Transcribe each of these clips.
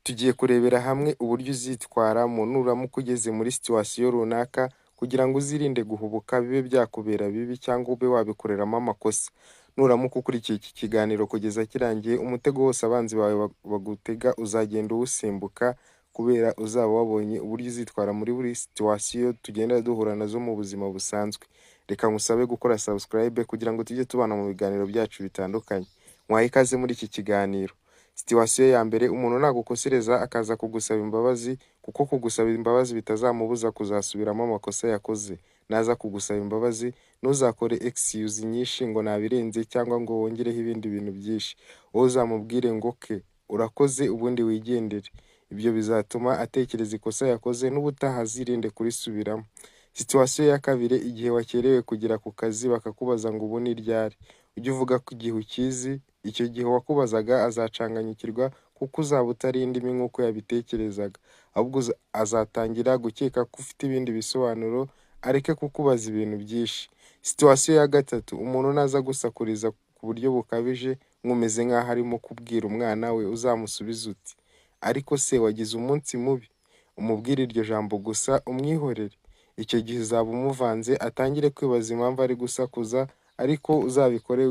Tugiye kurebera hamwe uburyo uzitwaramo nuramuka ugeze muri situation runaka kugira ngo uzirinde guhubuka bibe byakubera bibi cyangwa ube wabikoreramo amakosa. Nuramuka ukurikiye iki kiganiro kugeza kirangiye, umutego wose abanzi bawe bagutega uzagenda uwusimbuka kubera uzaba wabonye uburyo uzitwara muri buri situation tugenda duhura nazo mu buzima busanzwe. Reka ngusabe gukora subscribe kugira ngo tujye tubana mu biganiro byacu bitandukanye. Muhaye ikaze muri iki kiganiro. Situation ya mbere: umuntu nagukosereza akaza kugusaba imbabazi, kuko kugusaba imbabazi bitazamubuza kuzasubiramo amakosa yakoze. Naza kugusaba imbabazi, ntuzakore excuse nyinshi ngo nabirenze cyangwa ngo wongereho ibindi bintu byinshi. Wowe uzamubwire ngo "Okay, urakoze", ubundi wigendere. Ibyo bizatuma atekereza ikosa yakoze, n'ubutaha azirinde kurisubiramo. Situation ya kabiri: igihe wakerewe kugera ku kazi bakakubaza ngo "Ubu ni ryari?", ujye uvuga ko igihe ukizi. Icyo gihe uwakubazaga azacanganyukirwa kuko uzaba utari indimi nk'uko yabitekerezaga, ahubwo azatangira gukeka ko ufite ibindi bisobanuro, areke kukubaza ibintu byinshi. Situation ya gatatu: umuntu naza gusakuriza ku buryo bukabije nk'umeze nk'aho arimo kubwira umwana we, uzamusubize uti "Ariko se wagize umunsi mubi?" Umubwire iryo jambo gusa, umwihorere. Icyo gihe uzaba umuvanze, atangire kwibaza impamvu ari gusakuza, ariko uzabikore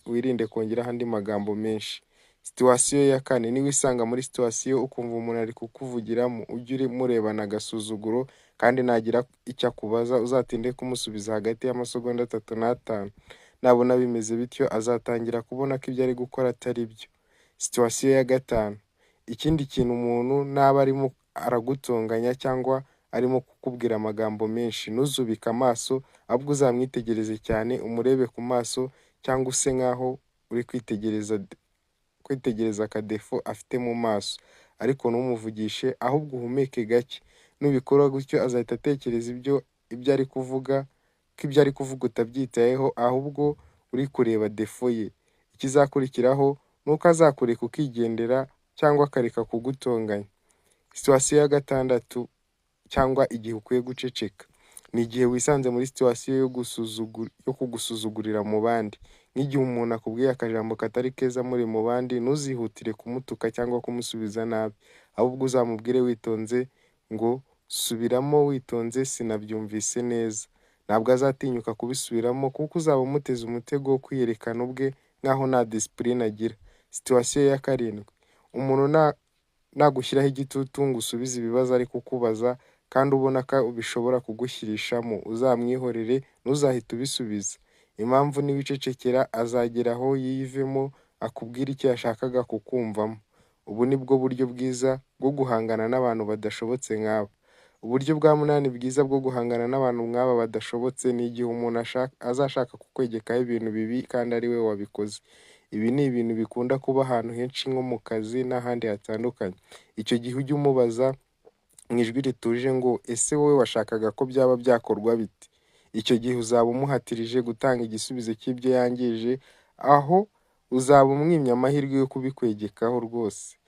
wirinde kongeraho andi magambo menshi. Situation ya kane: niwisanga muri situation ukumva umuntu ari kukuvugiramo, ujye umurebana agasuzuguro, kandi nagira icyo akubaza uzatinde kumusubiza hagati y'amasegonda 3 n'5. Nabona bimeze bityo, azatangira kubona ko ibyo ari gukora atari byo. Situation ya gatanu: ikindi kintu, umuntu naba arimo aragutonganya cyangwa arimo kukubwira amagambo menshi, ntuzubike amaso, ahubwo uzamwitegereze cyane, umurebe ku maso cyangwa use nkaho uri kwitegereza akadéfaut afite mu maso, ariko ntumuvugishe, ahubwo uhumeke gake. Nubikora gutyo, azahita atekereza ibyo ari kuvuga, ko ibyo ari kuvuga utabyitayeho, ahubwo uri kureba défaut ye. Ikizakurikiraho ni uko azakureka ukigendera cyangwa akareka kugutonganya. Situation ya gatandatu cyangwa igihe ukwiye guceceka, ni igihe wisanze muri situation yo kugusuzugurira mu bandi. Nk'igihe umuntu akubwiye akajambo katari keza muri mu bandi, ntuzihutire kumutuka cyangwa kumusubiza nabi, ahubwo uzamubwire witonze ngo "Subiramo witonze, sinabyumvise neza." Ntabwo azatinyuka kubisubiramo kuko uzaba umuteze umutego wo kwiyerekana ubwe nk'aho nta discipline agira. Situation ya karindwi: umuntu nagushyiraho igitutu ngo usubize ibibazo ari kukubaza kandi ubona ko bishobora kugushyirishamo, uzamwihorere, ntuzahite ubisubiza. Impamvu, niwicecekera azagera aho yiyivemo akubwire icyo yashakaga kukumvamo. Ubu ni bwo buryo bwiza bwo guhangana n'abantu badashobotse nk'aba. Uburyo bwa munani bwiza bwo guhangana n'abantu nk'aba badashobotse ni igihe umuntu azashaka kukwegekaho ibintu bibi kandi ari we wabikoze. Ibi ni ibintu bikunda kuba ahantu henshi nko mu kazi n'ahandi hatandukanye. Icyo gihe ujye umubaza mu ijwi rituje ngo "Ese wowe washakaga ko byaba byakorwa bite?" Icyo gihe uzaba umuhatirije gutanga igisubizo cy'ibyo yangije, aho uzaba umwimye amahirwe yo kubikwegekaho rwose.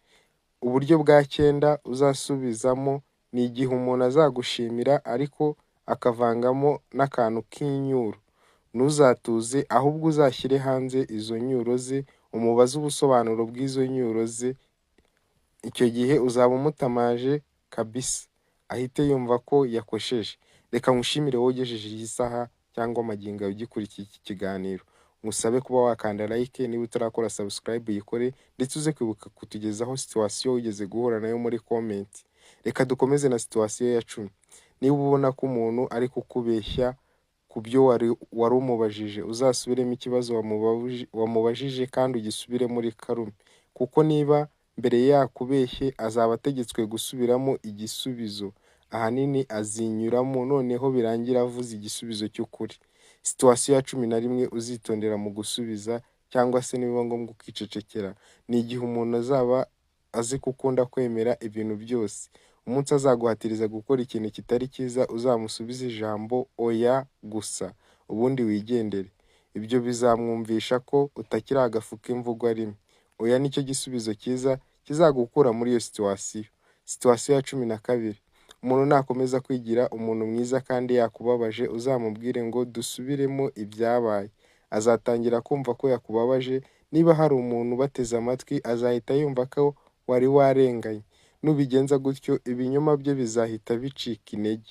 Uburyo bwa cyenda uzasubizamo ni igihe umuntu azagushimira ariko akavangamo n'akantu k'inyuro. Ntuzatuze, ahubwo uzashyire hanze izo nyuro ze, umubaze ubusobanuro bw'izo nyuro ze. Icyo gihe uzaba umutamaje kabisa, ahite yumva ko yakosheje. Reka nkushimire wowe ugejeje iyi saha cyangwa amagingo yawe ugikurikiye iki kiganiro. Ngusabe kuba wakanda like, niba utarakora subscribe uyikore, ndetse uze kwibuka kutugezaho situation wigeze guhura nayo muri comment. Reka dukomeze na situation ya 10: niba ubona ko umuntu ari kukubeshya ku byo wari umubajije, uzasubiremo ikibazo wamubajije kandi ugisubire muri calme, kuko niba mbere yakubeshye, azaba ategetswe gusubiramo igisubizo. Ahanini azinyuramo, noneho birangira avuze igisubizo cy'ukuri. Situation ya 11 uzitondera mu gusubiza cyangwa se nibiba ngombwa ukicecekera, ni igihe umuntu azaba azi ko ukunda kwemera ibintu byose. Umunsi azaguhatiriza gukora ikintu kitari cyiza, uzamusubize ijambo "oya" gusa, ubundi wigendere. Ibyo bizamwumvisha ko utakiri agafu k'imvugwa rimwe. Oya nicyo gisubizo cyiza kizagukura muri iyo situation. Situation ya 12: umuntu nakomeza kwigira umuntu mwiza kandi yakubabaje, uzamubwire ngo "Dusubiremo ibyabaye." Azatangira kumva ko yakubabaje. Niba hari umuntu ubateze amatwi, azahita yumva ko wari warenganye. Nubigenza gutyo ibinyoma bye bizahita bicika intege.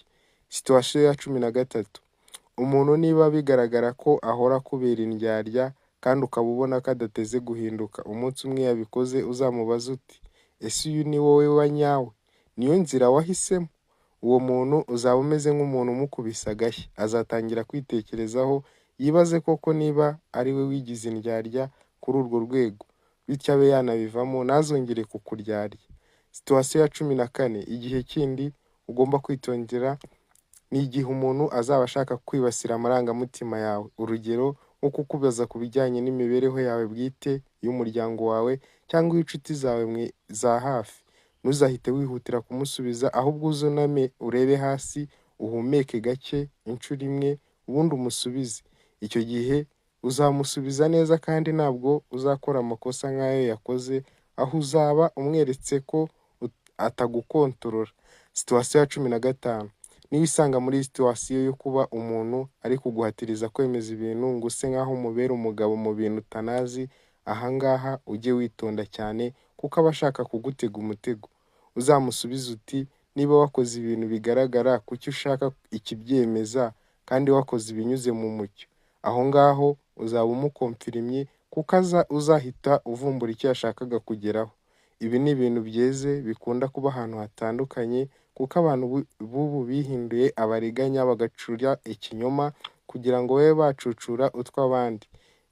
Situation ya 13: umuntu niba bigaragara ko ahora akubera indyarya kandi ukaba ubona ko adateze guhinduka, umunsi umwe yabikoze uzamubaze uti: "Ese uyu ni wowe wa nyawe? Niyo nzira wahisemo?" Uwo muntu uzaba umeze nk'umuntu umukubise agashyi, azatangira kwitekerezaho, yibaze koko niba ari we wigize indyarya kuri urwo rwego, bityo abe yanabivamo ntazongere kukuryarya. Situation ya 14: igihe kindi ugomba kwitondera ni igihe umuntu azaba ashaka kwibasira amarangamutima yawe. Urugero nko kukubaza ku bijyanye n'imibereho yawe bwite, iy'umuryango wawe cyangwa iy'inshuti zawe za hafi. Ntuzahite wihutira kumusubiza, ahubwo uzuname urebe hasi, uhumeke gake inshuro imwe, ubundi umusubize. Icyo gihe uzamusubiza neza kandi ntabwo uzakora amakosa nk'ayo yakoze, aho uzaba umweretse ko atagukontorora. Situation ya 15: niba usanga muri situation yo kuba umuntu ari kuguhatiriza kwemeza ibintu ngo use nk'aho umubera umugabo mu bintu utanazi, ahangaha ujye witonda cyane kuko aba ashaka kugutega umutego. Uzamusubize uti: "Niba wakoze ibintu bigaragara, kuki ushaka ikibyemeza kandi wakoze ibinyuze mu mucyo?" Aho ngaho uzaba umukomfirimye kuko uzahita uvumbura icyo yashakaga kugeraho. Ibi ni ibintu byeze bikunda kuba ahantu hatandukanye kuko abantu b'ubu bihinduye abariganya, bagacura ikinyoma kugira ngo babe bacucura utw'abandi.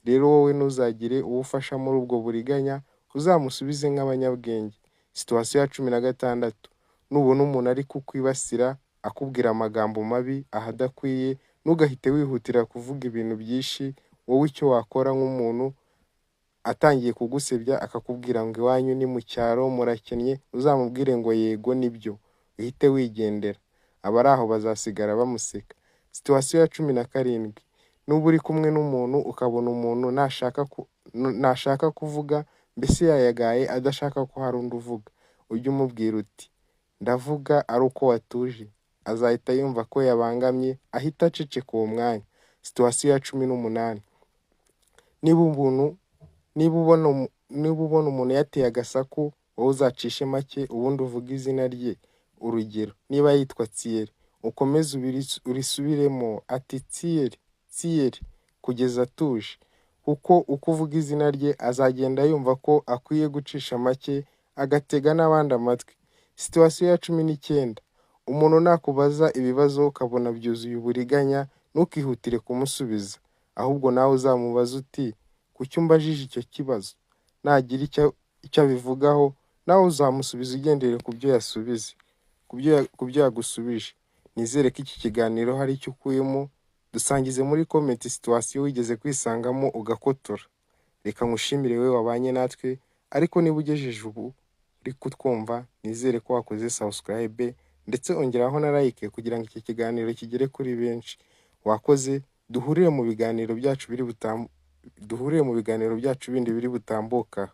Rero wowe ntuzagire uwo ufasha muri ubwo buriganya, uzamusubize nk'abanyabwenge. Situation ya 16: nubona umuntu ari kukwibasira akubwira amagambo mabi ahadakwiye, ntugahite wihutira kuvuga ibintu byinshi. Wowe icyo wakora, nk'umuntu atangiye kugusebya akakubwira ngo iwanyu ni mu cyaro, murakennye, uzamubwire ngo: "Yego nibyo", uhite wigendera. Abari aho bazasigara bamuseka. Situation ya 17: nuba uri kumwe n'umuntu ukabona umuntu ntashaka kuvuga, mbese yayagaye adashaka ko hari undi uvuga, ujye umubwira uti: "Ndavuga ari uko watuje." Azahita yumva ko yabangamye, ahita aceceka uwo mwanya. Situation ya 18: niba ubona umuntu yateye agasaku, wowe uzacishe make ubundi uvuge izina rye. Urugero niba yitwa Thierry, ukomeze urisubiremo ati: "Thierry, Thierry", kugeza atuje, kuko uko uvuga izina rye azagenda yumva ko akwiye gucisha make agatega n'abandi amatwi. Situation ya 19: umuntu nakubaza ibibazo ukabona byuzuye uburiganya, ntukihutire kumusubiza, ahubwo nawe uzamubaze uti: "Kuki umbajije icyo kibazo?" Nagira icyo abivugaho, nawe uzamusubiza ugendeye ku byo yasubize, ku byo yagusubije. Nizere ko iki kiganiro hari icyo ukuyemo. Dusangize muri comment situation wigeze kwisangamo ugakotora. Reka nkushimire wowe wabanye natwe, ariko niba ugejeje ubu uri kutwumva, nizere ko wakoze subscribe ndetse ongeraho na like kugira ngo iki kiganiro kigere kuri benshi. Wakoze, duhurire mu biganiro byacu biri butam duhurire mu biganiro byacu bindi biri butambuka.